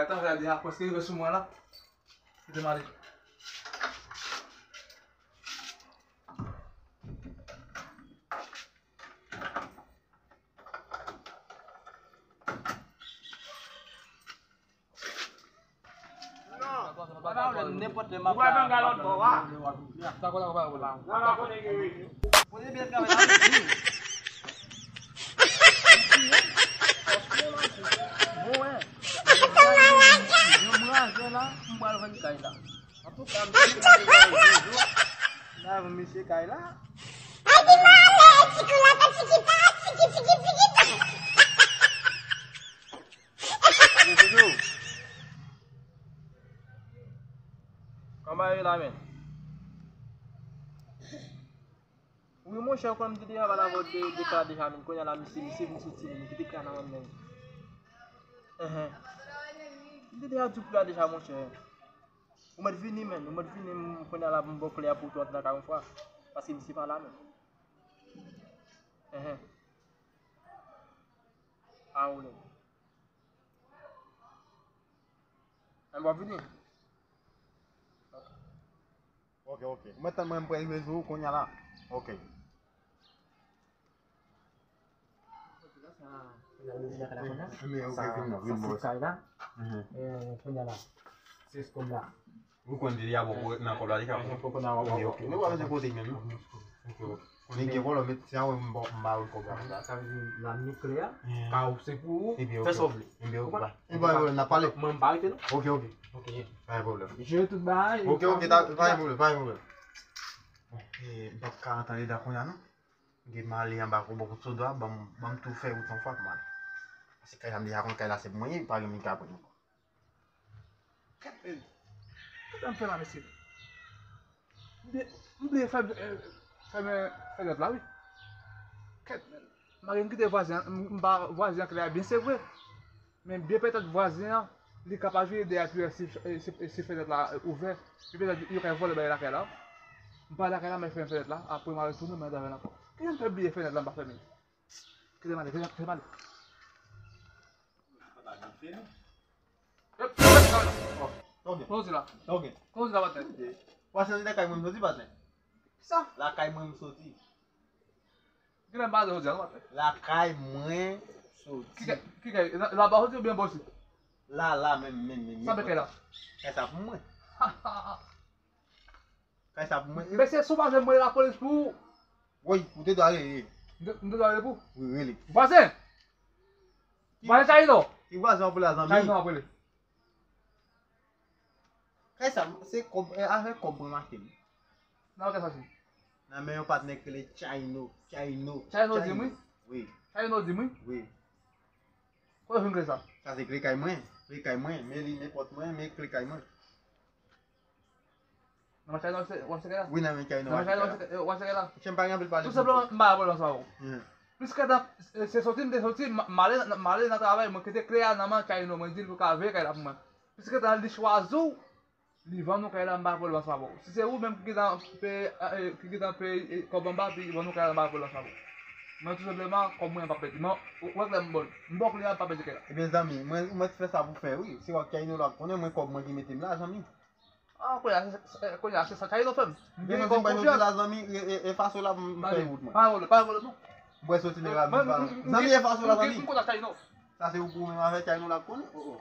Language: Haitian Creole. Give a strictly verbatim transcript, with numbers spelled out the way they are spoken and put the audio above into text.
Atan, gade a, prèske rive sou mwen la. Kite m ale. Nenpòt lè m ap la. Poze byen travay la. Bon, wè. Jan m raze la, m pral vann kay la. Antouka, m te di m te pral jwe jò. M ta vann mesye kay la. Kòman e la menm? Wi, monchè, kòm m te deja pale avè w de, de kay la deja, men kounye a la, misye, misye vin soti, men li kite kay la nan men m. Enhen. M te deja di w kay la deja, monchè. Ou mèt vini, men, ou mèt vini, m kounye a la, m ba w kle a pou w tou antre nan kay yon fwa. Paske misye pa la, men. Enhen. A ou menm. Enben, w ap vini? Ok, ok. Mwen tann mwen, m prè rive sou ou kounye a la. Ok. Sa, sa se kay la. Eh, kounye a la. Se kòb la. Ou konn di li a bon pou nan kòb la, li ka pran. Ok, ok. Nou pa bezwen kote menm, non? Ok, ok. Konnen gen vòlò, men se a wè m ba, m ba yo kòb la. Sa vle di, la m klè a, ka ou se pou ou, fè sa w vle. Ebyen, ok. Ebyen, n ap pale. Mwen, m pa rete, non. Ok, ok. Ok. Pa gen pwoblèm. Je tout bagay. Ok, ok, pa gen pwoblèm, pa gen pwoblèm. Eh, m p ap ka antre anndan kounye a, non. Gen m ale anba kou bò kout sodo a, ban m, ban m tou fè wout yon fwa pou m ale. Paske kay la, m deja konn kay la se pou mwen ye, pa gen moun ki ka pran l ankò. Kèt, men. Kòman m fè la, mesye? M bliye, m bliye fèmen, eh, fèmen fenèt la, wi. Kèt, men. M pa gen kite vwazen an, m, m ba vwazen an kle a byen, se vre. Men byen petèt vwazen an, li ka pa vire dèyè pou wè si, si, si fenèt la, eh, ouvè. Byen petèt yo ka vòlè bay lakay la. M pa lakay la, men fèmen fenèt la. Apre, m a retounen, mwen avè l ankò. Kijan m fè bliye fenèt la, m pa fèmen? Kite m ale, kite m ale. Ep, ep, non, non. Kote w soti la? Kote w soti la, patnè? Ou pa santi lakay mwen m soti, patnè? Kisa? Lakay mwen m soti. Kilè m pase jodi a, non, patnè? Lakay mwen soti. Ki kay, ki kay? La, laba w soti oubyen bò isit? La, la, menm, menm, menm. Sa bèkè la? Kay sa pou mwen. Kay sa pou mwen. Mesye, si w pa jwenn mwen, lapolis pou ou. Woy, ou te dwe rele. M te, m te dwe rele pou ou? Wi, rele. Vwazen! Vwazen Tayino! Ki vwazen w ap rele a, zanmi? Tayino ap rele. Kay sa, se kòb, eh, avèk kòb mwen m achte l. Nan kay sa se? Nan men yon patnè ki rele Tayino, Tayino. Tayino di m wi. Wi. Tayino di m wi. Wi. Kote w jwenn kle sa? Sa se kle kay mwen. Kle kay mwen. Men li, men pòt mwen, men kle kay mwen. Nan machay la, w achte kay la? Wi, nan men kay la. Nan machay la, w achte kay la? Wi, nan men kay la. Tou senpleman, m pa gen pwoblèm sa avè w. Piske se soti m te soti, m ale, m ale nan travay, mwen kite kle a nan men Tayino, mwen di l pou ka veye kay la pou mwen. Piske li chwazi w, li vann ou kay la, m pa gen pwoblèm sa avè w. Si se ou menm ki gentan peye, eh, ki gentan peye, eh, kòb anba, pi vann ou kay la, m pa gen pwoblèm sa avè w. Mwen tou senpleman, kòb mwen an p ap pèdi. Mwen, ou wè klè m ba w, m ba w kle a, m pa pèdi kay la. Ebyen, zanmi, mwen, ou mèt fè sa pou fè, wi. Se wè Tayino la konnen, mwen kòb mwen ki mete m la, zanmi. Ah, kounye a, se, se, kounye a, se sa Tayino fè m. M vin fè w konfyans. Zanmi, e, e, e fason la m fè wout mwen. Pa vòlè, pa vòlè, non. Mwen soti men la, zanmi, e fason la, zanmi. M konn ak Tayino. Sa se ou pou menm avè Tayino la konnen. Oh, oh.